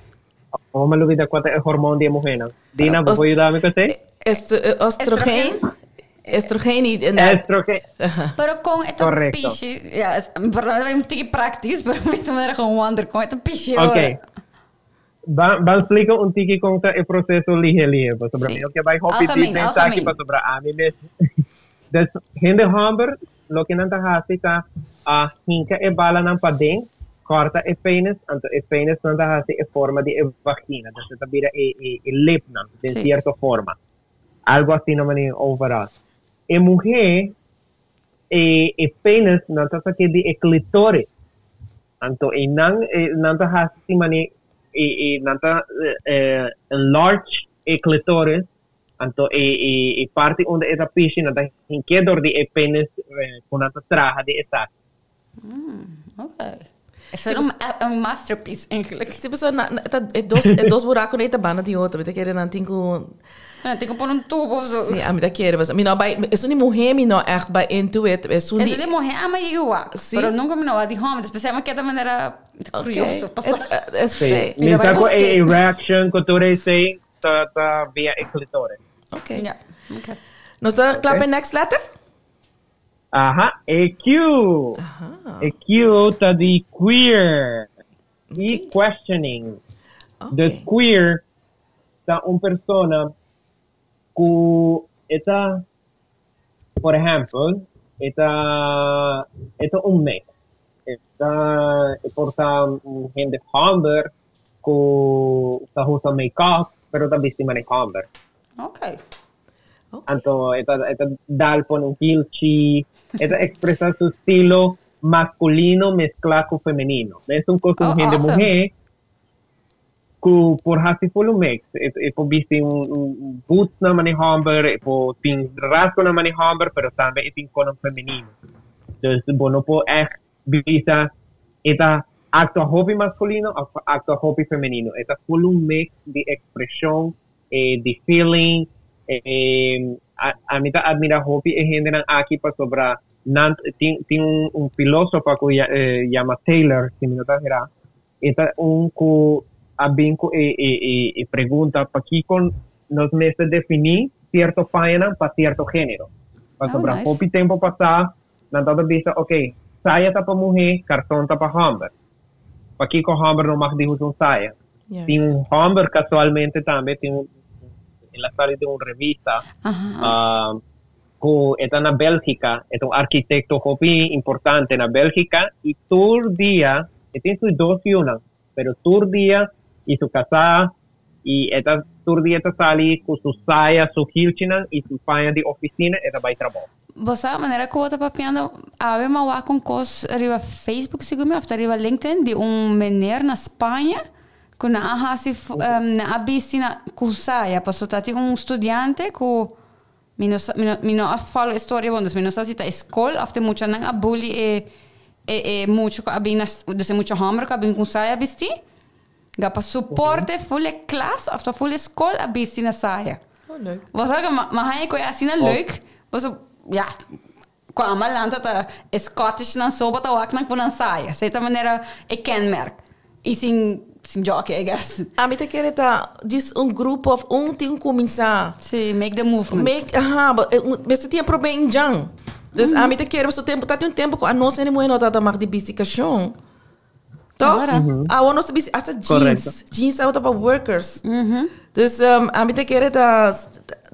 Como me lubida cua ta e hormoon di e muhenan. Dina, bo por yuda mi cu esey?
Estrogen. Estrogen y...
Estrogen.
Pero con e ta
Correcto.
pishi, ja, perdón, ta un tiki praktisch, pero mi ta manera gewoon wonder con e ta pishi ora.
Ok. Ban, ban splica un tiki con ta e proceso lihe lihe, pasobra
Sí.
mi no ke bai hopi
Algemeen,
diep den esaki,
algemeen.
pasobra ami mes. Dus hende homber loke nan ta hasi ta a hinka e balanan paden, kòrta e penis, anto e penisnan ta hasi e forma di e vagina, dus e ta bira e e e lipnan den
Sí.
sierto forma. Algo asina manera overal. E muhé e e penis nan ta sak'é di e clitoris. Anto einan e nan ta hasi manera e e nan ta enlarge e clitoris, anto e e e parti unda e ta pishi nan ta hink'é dor di e penis ku nan ta traha di esaki.
Ok. Eso era un, un masterpiece eigenlijk.
Sí, pasobra na, na, ta, e dos, e dos buraconan ei ta banda di otro. Mi ta kere nan tin ku...
Nan tin ku pone un tubo of zo.
Sí, ami ta kere. Pasobra mi no bai... Esun di muhé mi no echt bai into it. Esun di...
Esun di muhé ama yega wak.
Sí.
Pero nunca mi no wak di hòmber. Dus p'esei mi keda manera curioso.
Ok.
Paso.
E, e,
Sí.
sí.
Mi
Mi ta bai
sa ku e
busqué.
erection ku tur esei ta, ta via e clitoris.
Ok.
Ja, ok.
Nos ta kla
Ok.
p'e next letter?
Aha, e Q.
Aha.
E Q ta di queer. Di questioning.
Ok.
Dus queer ta un persona ku e ta, por ehèmpel, e ta e ta un mix. E ta e por ta un hende hòmber ku ta usa make-up pero ta bisti manera hòmber.
Ok.
Anto e ta e ta dal pone un hilchi, e ta expresa su stilo masculino mezcla cu femenino. Mesun cos un
Oh,
hende
awesome.
muhe cu por haci full un mix. E e por bisti un un bootsnan manera homber, e por tin rasgonan manera homber, pero tambe e tin conan femenino. Dus bo no por echt bisa e ta actua hopi masculino of actua hopi femenino. E ta full un mix di expresion e di feeling e ami ta admira hopi e hendenan aki pasobra nan tin tin un un filosofa ku yama Taylor si mi no ta hera e ta un ku a bin ku e e e pregunta pakiko nos mester defini sierto pañanan pa sierto genero pasobra
Oh, nice.
hopi tempo pasa nan tabata bisa ok saya ta pa muhe karson ta pa homber pakiko homber no mag di usa un saya. Tin un homber casualmente tambe tin un el a sali den un revista cu e ta na Belgica, e ta un arquitecto hopi importante na Belgica y tur dia e tin su dos yunan pero tur dia y su casá y e ta tur dia ta sali cu su saya, su hilchinan y su paña di oficina e ta bay trabou.
Bo sa manera cu bo ta papiando awe mi a wak un cos riba Facebook segun mi of ta riba LinkedIn di un meneer na Spaña cu nan a haci nan a bisti na cu saya paso ta tin un studiante cu mi no sa mi no a follow e storia bon dus mi no sa si ta e scol of ta e muchanan a bully e e e mucha cu a bin na dus e mucha homber cu a bin cu saya bisti ga pa soporte full e klas of ta full e scol a bisti na saya.
Oh, leuk.
Bo sa cu mi a haña cu e asina leuk. Paso, ja, Ku ama lanta ta e Scottish nan so bo ta wak nan ku nan saya. Esei ta manera e kenmerk. I sin sin jockey, I guess.
Ami ta kere ta djis un grupo of un tin kuminsá.
Sí, make the movement.
Make, aha, bo mester tin e promé indjan. Dus ami ta kere pasobra tempu ta tin un tempu ku anos hende muhé no tabata mag di bisti kashon. Toch? Awor nos ta bisti hasta jeans. Jeans tabata pa workers. Dus ami ta kere ta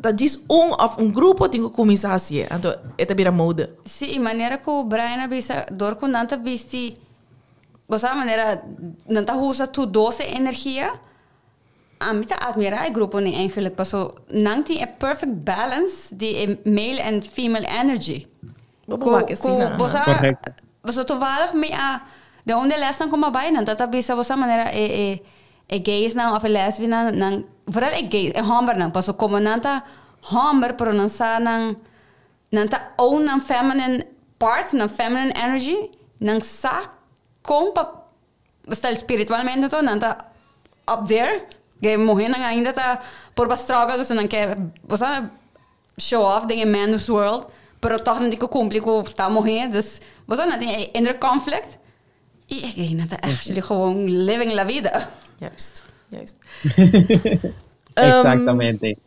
ta djis un of un grupo tin ku kuminsá hasié. Anto e ta bira mode.
Sí, i manera ku Brian a bisa, dor ku nan ta bisti, bo sa manera nan ta usa tur dos e energia, ami ta admirá e gruponan eigenlijk, paso nan tin e perfect balance di e male and female energy.
Bo por wak asina,
Ku bo sa,
Correcto.
paso toevallig mi a, den un di e lesnan ku mi a bai, nan ta ta bisa bo sa manera e e e gaysnan of e lesbiannan, nan, vooral e gays, e hòmbernan, paso komo nan ta hòmber pero nan sa nan, nan ta own nan feminine part, nan feminine energy, nan sa kon pa Stel spiritualmente to nan ta up there, ke muhernan ainda ta por ba struggle dus nan ke bo sa show off den e man's world, pero toch nan tin ku kumpli ku ta muher, dus bo sa nan tin e inner conflict i e gaynan ta actually gewoon living la vida.
Juist, juist.
Exactamente.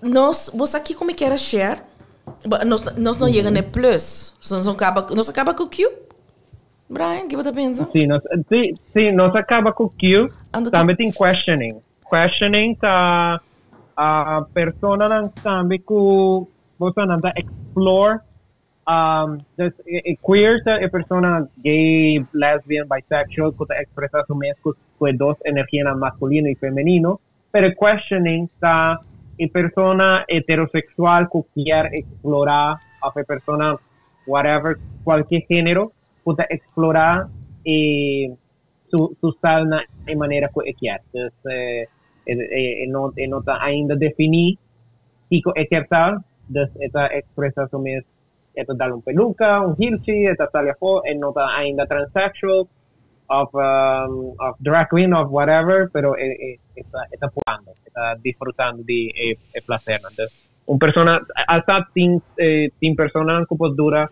Nos, bo sa kiko mi kier a share? Nos, nos no yega na e plus. Nos no kaba, nos a kaba ku Q? Brian, ki bo ta pensa?
Sí, nos, sí, sí, nos a kaba ku Q.
Ando ki-
Tambe tin questioning. Questioning ta ah, personanan tambe ku boso nan ta explore um, dus e, e queer ta e persona gay, lesbian, bisexual ku ta expresa su mes ku, ku e dos energianan masculino y femenino. Pero e questioning ta e persona heterosexual ku kier explora of e persona whatever, cualkier genero cu ta explora e su su style na e manera cu e kier. Dus e e no e no ta ainda defini kico e kier ta, dus e ta expresa su mes, e ta dal un peluca, un hilchi, e ta sali afo, e no ta ainda transsexual of of drag queen of whatever, pero e e e ta e ta probando, e ta disfrutando di e e placernan. Dus Un persona, hasta tin tin personanan ku por dura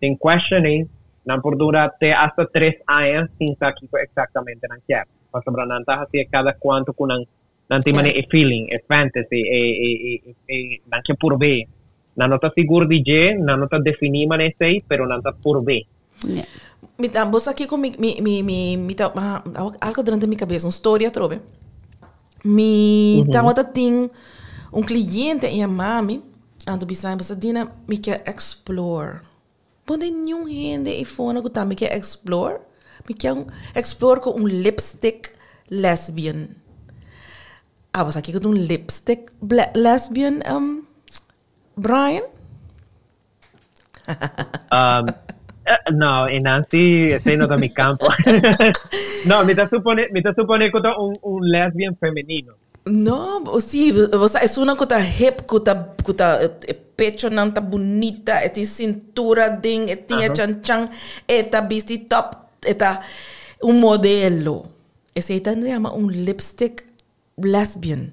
den questioning, nan por dura te hasta tres aña sin sa kiko eksaktamente nan kier. Pasobra nan ta hasié kada kuantu ku nan nan tin manera e feeling, e fantasy, e e e e nan ke purb'é. Nan no ta sigur di dje, nan no ta definí manera esei, pero nan ta purb'é.
Mi ta, bo sa kiko mi mi mi mi mi ta algo drenta mi kabes, un storia atrobe. Mi tabata tin un cliente a yama mi, anto bisa mi, Pastor Dina, mi kier explore. Bo den niun hende ei fona ku ta mi kier explore? Mi kier explore ku un lipstick lesbian. Abo sa kiko ta un lipstick lesbian, Brian?
Um, no, e Nancy, esei no ta mi campo. No, mi ta supone, mi ta supone ku ta un, un lesbian femenino.
No, sí, bo sa esunnan ku ta hip, ku ta, ku ta, e pechonan ta bunita, e tin cintura den, e tin e chan chan, e ta bisti top, e ta un modelo. Esei ta yama un lipstick lesbian.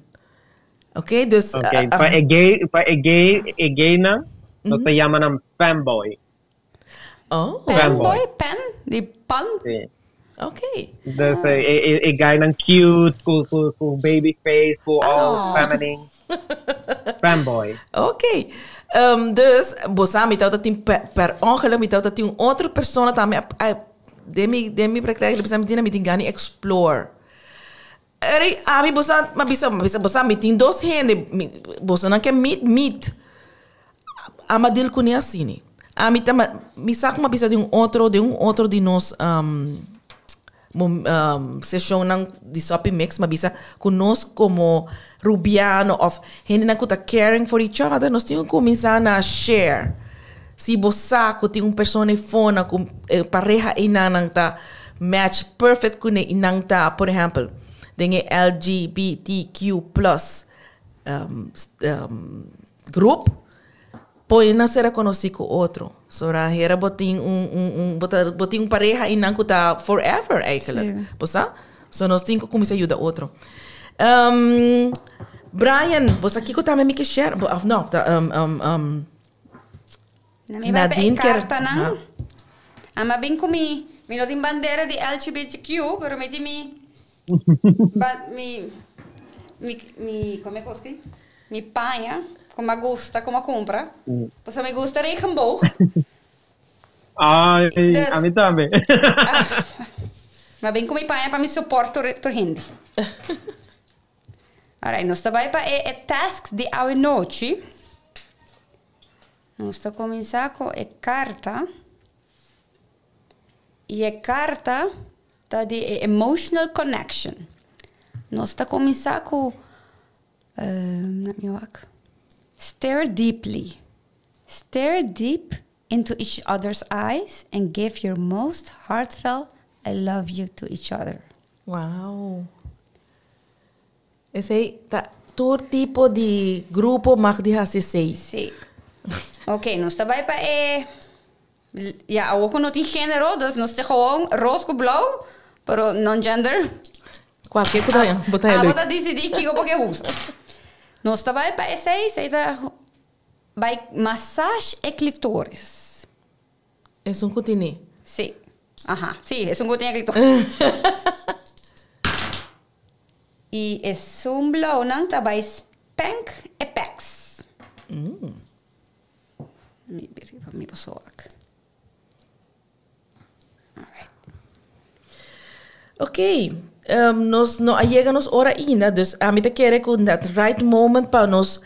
Ok, dus...
Ok, pa e gay, pa e gay, e gaynan, nos ta yama nan femboy.
Oh.
Femboy? Pen? Di pan?
Sí.
Ok.
Dus e, e, e guynan cute, ku, ku, ku baby face, ku all feminine. Femboy.
Ok. Um, dus, bo sa, mi tabata tin per, per ongeluk, mi tabata tin un otro persona tambe, den mi, den mi praktijk, mi tin, mi tin gana di explore. Eri, ami bo sa, m'a bisa, m'a bisa bo sa mi tin dos hende, mi, bosonan ke meet, meet. Ama deal kuné asini. Ami ta, mi sa ku m'a bisa di un otro, di un otro di nos seshonnan di Soppy Mix, m'a bisa ku nos komo rubiano òf hendenan ku ta caring for each other, nos tin ku kuminsá na share. Si bo sa ku tin un persona ei fona ku e pareha einan nan ta match perfect kuné i nan ta, por ehèmpel, den e LGBTQ plus grup, pone nan sera konosí ku otro. Sora hera bo tin un un un bo ta bo tin un pareha einan ku ta forever eigenlijk. Bo sa? So nos tin ku kuminsá yuda otro. Brian, bo sa kiko tambe mi ke share? Òf no, ta.
Na mi bai pa e
Nadine ker-
kartanan.
Aha.
Ama bin ku mi, mi no tin bandera di LGBTQ, pero mi tin mi, ba, mi, mi, mi, come e kos ki? Mi paña, ku mi a gusta, ku mi a kumpra. Pasobra mi gusta regenboog.
Ai,
Dus-
ami tambe.
Mi a bin ku mi paña pa mi support tur, tur hende. Alright, nos ta bai pa e, e task di awe nochi. Nos ta kuminsá ku e karta. I e karta ta di e emotional connection. Nos ta kuminsá ku, let me wak. Stare deeply. Stare deep into each other's eyes and give your most heartfelt I love you to each other.
Wow. Esei ta tur tipo di grupo mag di hasi esei.
Sí. Ok, nos ta bai pa e... Ja, awor ku no tin género, dus nos ta gewoon roos ku blauw, pero non-gender.
Kualke ku ta bo ta
Abo
leuk.
ta disidí kiko bo ke usa. Nos ta bai pa esei, esei ta bai massage e clitoris.
Esun ku tene.
Sí. Aha, sí, esun ku tin e clitoris. I esun blauwnan ta bai spank e pecs. Mi riba mi boso wak. Alright.
Ok, nos no a yega nos ora ainda, dus ami ta kere ku that right moment pa nos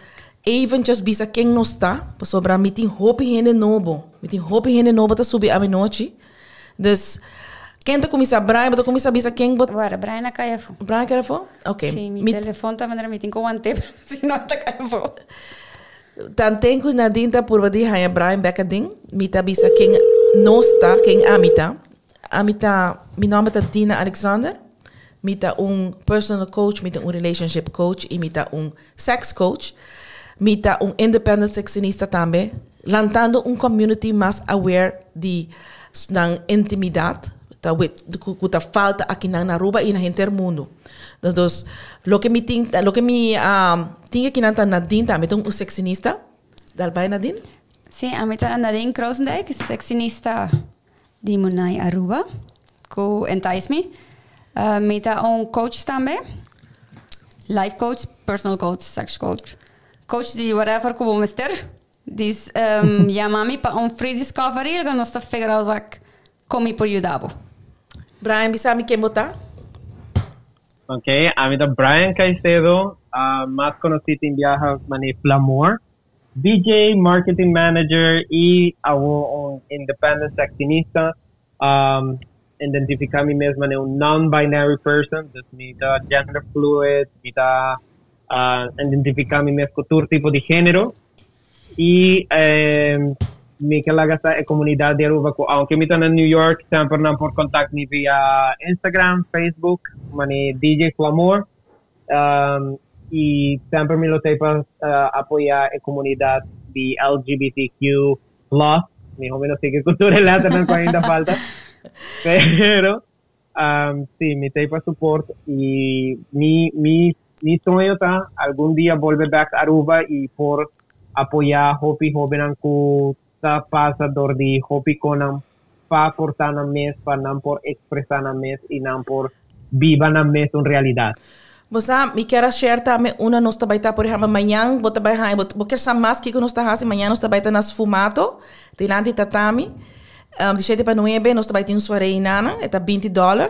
eventjes bisa ken nos ta, pasobra mi tin hopi hende nobo, mi tin hopi hende nobo ta subi awenochi. Dus, ken ta kuminsá? Brian, bo ta kuminsá bisa ken bo.
Wara, Brian a kai afó.
Brian a kai afó? Ok.
Sí, mi telefon ta manera mi tin ku want'é, si no e ta kai afó.
Tanten ku Nadine ta purba di haña Brian bek aden, mi ta bisa ken nos ta, ken ami ta. Ami ta, mi nòmber ta Dina Alexander. Mi ta un personal coach, mi ta un relationship coach i mi ta un sex coach. Mi ta un independent sexinista tambe, lantando un community mas aware di nan intimidad ta cu ta falta akinan na Aruba y na henter mundo. Dus loke mi tin, loke mi tin akinan ta Nadine tambe ta un sexinista. Dal bay Nadine.
Sí, ami ta Nadine Krosendijk, sexinista di Munai Aruba cu Entice Me. Mi ta un coach tambe, life coach, personal coach, sex coach, coach di whatever cu bo mester. Dis yama mi pa un free discovery lo nos ta figure out wak con mi por yuda bo.
Brian bisa mi ken bo ta?
Ok, ami ta Brian Caicedo, mas conoci tin biaha mane Flamor. DJ, marketing manager y awo un independent sexinista. Um, identifica mi mes mane un non-binary person, dus mi ta gender fluid, mi ta uh, identifica mi mes cu tur tipo di genero. Y eh, mi ke laga sa e comunidad di Aruba cu aunke mi ta na New York, semper nan por contact mi via Instagram, Facebook, mane DJ Flamor. Y semper mi lo t'ey pa apoya e comunidad di LGBTQ plus, miho mi no sigui cu tur e letternan cu ainda falta, pero si mi t'ey pa support y mi mi mi soño ta algun dia bolbe bek Aruba y por apoya hopi hobennan cu ta pasa dor di hopi conan pa por ta nan mes, pa nan por expresa nan mes y nan por biba nan mes un realidad.
Bo sa, mi kier a share tambe unda nos ta bai ta, por ehempel, mañan bo ta bai haña, bo bo kier sa mas kiko nos ta hasi, mañan nos ta bai ta na Sfumato, dilanti Tatami, di shete pa nuebe nos ta bai tin un soiree inana, e ta binti dollar.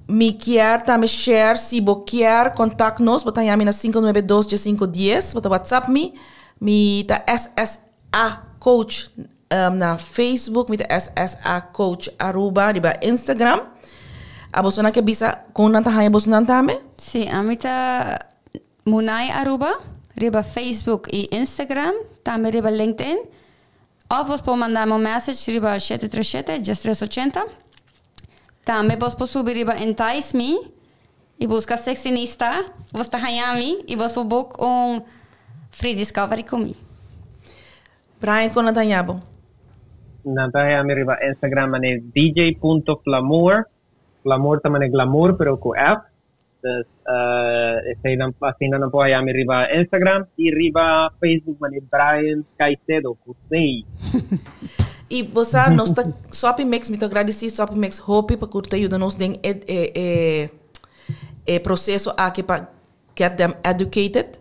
Mi kier tambe share, si bo kier contact nos, bo ta haña mi na sinku nuebe dos diesinku dies, bo ta whatsapp mi, mi ta SSA Coach na Facebook, mi ta SSA Coach Aruba riba Instagram. Abosonan ke bisa kon nan ta haña bosonan tambe?
Sí, ami ta Munai Aruba riba Facebook i Instagram, tambe riba LinkedIn. Òf bos por manda mi un message riba 737 1380. Tambe bos por subi riba Entice Me i buska Sexinista, bos ta haña mi i bos por book un free discovery ku mi.
Brian, kon nan ta haña bo?
Nan ta haña mi riba Instagram mane dj.flamour. Flamour ta mane glamour pero ku F. Dus Eseinan asina nan por haya mi riba Instagram y riba Facebook mane Brian Caicedo cu C.
Y bo sa nos ta Soppy Mix mi ta agradeci Soppy Mix hopi pa cu ta yuda nos den e e e e proceso aki pa get them educated.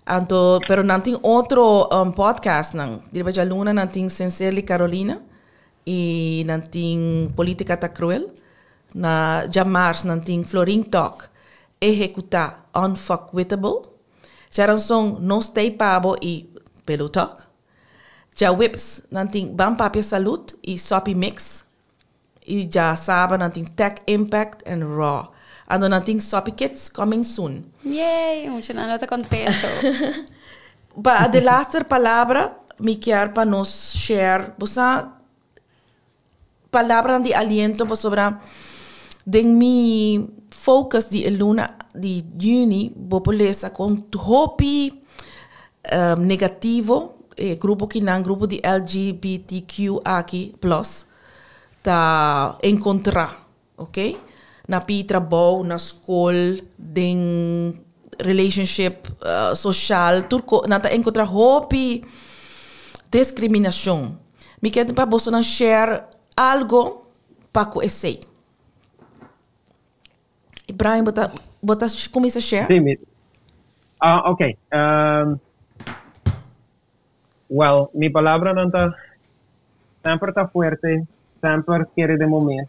Anto pero nan tin otro podcast nan riba djaluna nan tin Sincerely Carolina y nan tin Politica ta Cruel. Na djamars nan tin Florin Talk, Ehecuta Unfuckwitable. Djaranson Nos Tei Pa Bo y Pillow Talk. Djaweps nan tin Ban Papia Salud y Soppy Mix. Y djasabra nan tin Tech Impact and Raw. Anto nan tin Soppy Kids coming soon.
Yay! Muchanan lo ta contento.
Pa de laster palabra mi kier pa nos share bo sa Palabranan di aliento pasobra den mi focus di e luna di juni bo por lesa con hopi negativo e grupo kinan, grupo di LGBTQ aki plus ta encontra, ok? Na pi trabou, na scol, den relationship social, tur cos, nan ta encontra hopi discriminacion. Mi kier pa bosonan share algo pa cu esey. Brian, bo ta, bo ta cuminsa share?
Sí, mi, ah, ok. Um, well, mi palabranan ta semper ta fuerte, semper kere den bo mes.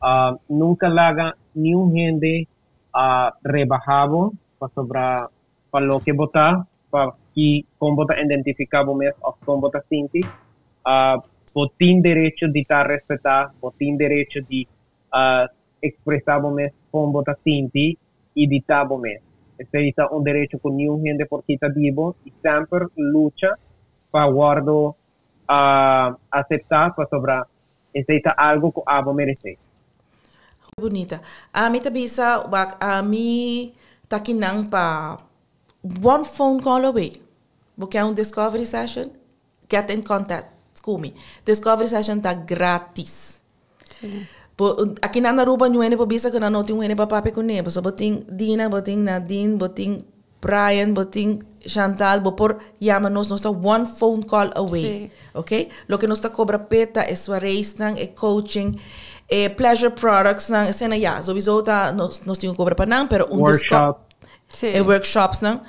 Uh, nunca laga niun hende a rebaha bo pasobra pa loke bo ta, pa ki kon bo ta identifiká bo mes òf kon bo ta sinti. Bo tin derecho di ta respetá, bo tin derecho di ekspresá bo mes kon bo ta sinti i di ta bo mes. Esei ta un derecho ku niun hende por kita di bo i semper lucha pa wòrdu aseptá pasobra esei ta algu ku abo meresé.
Bunita. Ami ta bisa wak ami ta kinan pa one phone call away. Bo ke un discovery session? Get in contact ku mi. Discovery session ta gratis. Bo akinan na Aruba ñuene por bisa ku nan no tin un hende pa papia kuné. Pasobra bo tin Dina, bo tin Nadine, bo tin Brian, bo tin Chantal, bo por yama nos, nos ta one phone call away.
Sí.
Ok? Loke nos ta cobra p'e ta e soireesnan, e coaching, e pleasure productsnan, esena ya, sowieso ta nos, nos tin cu cobra pa nan, pero un disco-
Workshop.
Sí.
e workshopsnan,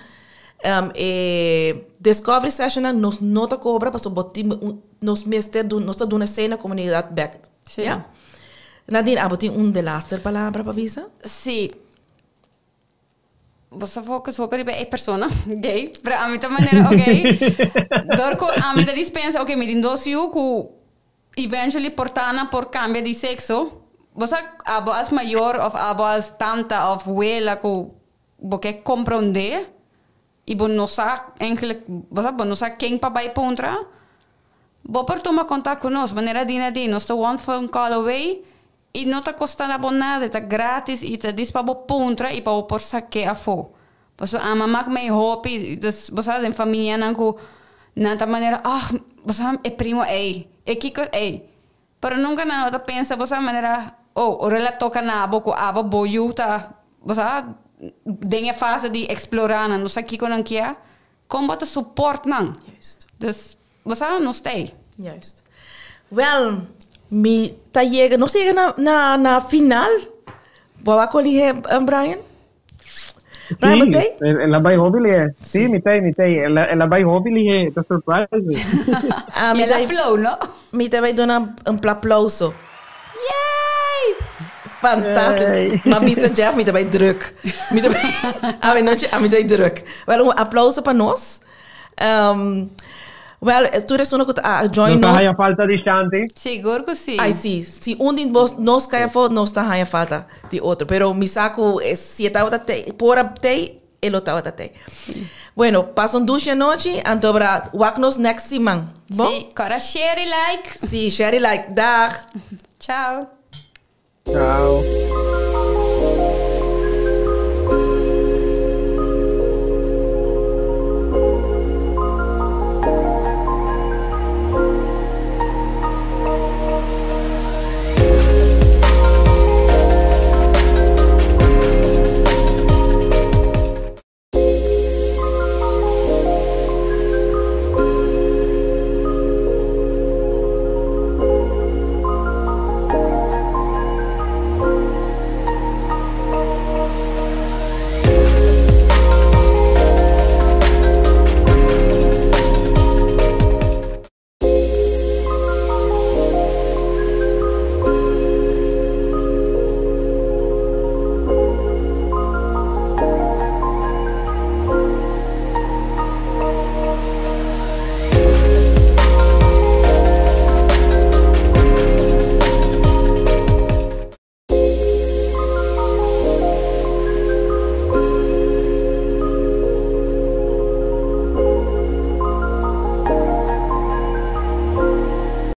e discovery sessionnan nos no ta cobra pasobra bo tin un, nos mester duna, nos ta duna esey na comunidad bek.
Sí.
Ya? Nadine, abo tin un de laster palabra pa bisa?
Sí. Bo sa focus hopi riba e persona gay, pero ami ta manera ok, dor cu ami ta dispensa ok mi tin dos yu cu eventually por ta nan por cambia di sexo, bo sa abo as mayor of abo as tanta of wela cu bo ke compronde y bo no sa eigenlijk bo sa bo no sa ken pa bay puntra, bo por tuma contact cu nos manera Dina di nos ta one phone call away. I no ta kosta na bo nada, e ta gratis i ta dis pa bo puntra i pa bo por sak'é afó. Pasobra ama mak mei hopi, dus bo sa den famianan ku nan ta manera, ah, bo sa e primo ei, e kiko ei. Pero nunka nan no ta pensa bo sa manera, oh, ora el a toka na bo ku abo bo yu ta, bo sa, den e fase di eksplorá nan no sa kiko nan kia, kon bo ta support nan? Dus Bo sa nos t'ei.
Juist. Wel, mi ta yega, nos ta yega na, na, na final. Bo a kolige, Brian? Brian, bo
Sí,
t'ei?
el a bai hopi lihe. Sí, mi t'ei, mi t'ei. El a, el a bai hopi lihe. Ta surprise mi.
Ah, mi
El a
ta,
flow, no?
mi ta bai duna un aplauso.
Yay!
Fantástico.
Yay.
Ma bisa Jeff, mi ta bai druk. Mi ta bai, awenochi, ami ta bai druk. Wel, un aplauso pa nos. Um, wel, tur esun ku a join
No ta
nos.
haya falta di Shanti.
Sigur ku si.
Ai, si. Si un di bos, nos kai afó, nos ta haña falta di otro. Pero mi sa ku eh, si e tabata tei, por a tei, e lo tabata tei. Bueno, pasa un dushi anochi, anto bra, wak nos next siman. Bon?
Si, kòrda share i like.
Si, share i like. Dag.
Chao.
Chao.